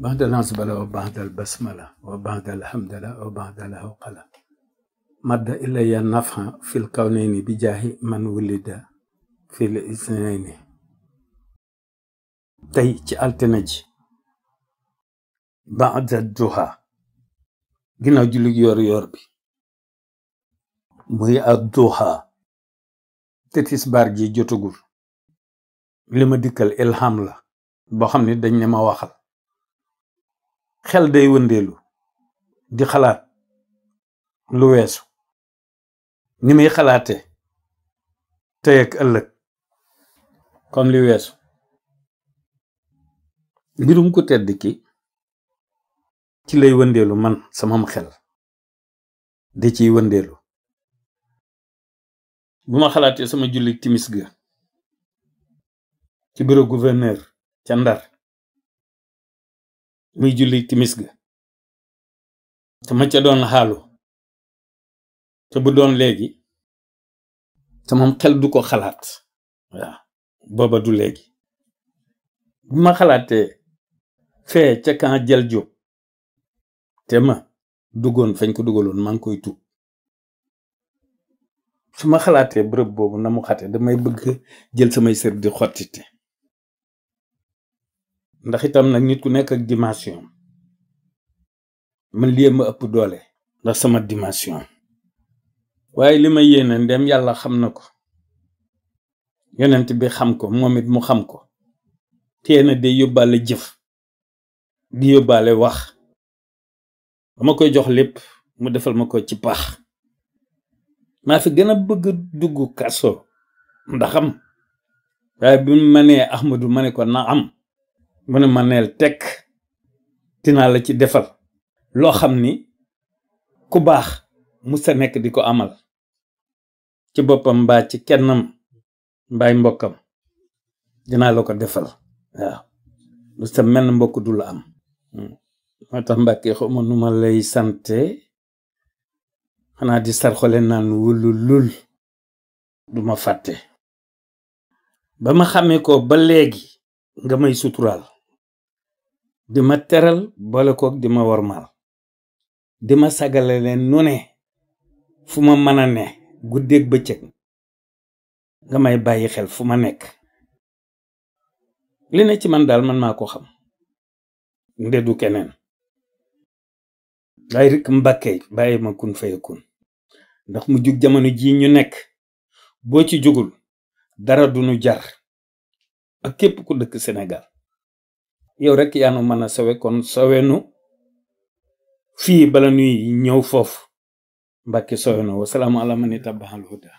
بعد العزبلة وبعد البسملة وبعد الحمدلة وبعد الهوقلة مد إلي النفع في الكونين بجاه من ولد في الاثنين تي alternate بعد الضحى ginnaaw julli yor bi muy ad-duha te tisbaar ji jotagul li ma dikkal ilham la boo xam ne dañ ne ma waxal xel day wëndeelu di xalaat lu weesu ni muy xalaate tey ak ëllëg comme li weesu mbirum ko tedd ki ci lay wëndeelu man samam xel di ciy wëndeelu bu ma xalaatee sama julli timis ga ci bureau gouverneur ca Ndar muy julli timis ga te ma ca doon xaalu te bu doon léegi samam xel du ko xalaat waaw booba du léegi bu ma xalaatee fee ca kan jël jóg te ma duggoon fañ ko dugaloon maa ngi koy tuub su ma xalaatee bërëb boobu na mu xate damay bëgg jël samay sër di xottite ndax itam nag nit ku nekk ak dimension man lii ma ëpp doole ndax sama dimension waaye li ma yéene ndem yàlla xam na ko yonent bi xam ko moom it mu xam ko teena day yóbbaale jëf di yóbbaale wax dama koy jox lépp mu defal ma ko ci pax maa fi gën a bëgg dugg kaso ndaxam waaye bi ma nee Ahmadu ma ne ko na am mu ne ma neel tekk dinaa la ci defal loo xam ni ku baax mu sa nekk di ko amal ci boppam mbaa ci kennam mbaay mbokkam dinaa la ko defal waaw lu sa menn mbokk du la am moo tax Mbàkke xawma nu ma lay sante xanaa di sarxole naan wulu lul du ma fàtte ba ma xamee ko ba léegi nga may suturaal di ma teral boole kook di ma warmaal di ma sagale leen nu ne fu ma mën a ne guddeeg bëccëg nga may bàyyi xel fu ma nekk li ne ci man daal man maa ko xam ndedu keneen waaye rek Mbàkke bàyyi ma kun fayakun ndax mu jug jamono ji ñu nekk boo ci jugul dara duñu jar ak képp ku dëkk Sénégal yow rek yaa nu mën a sawe kon sawenu fii bala nuy ñëw foofu Mbàkke sawenu wasalaamu ala man ittabaal huda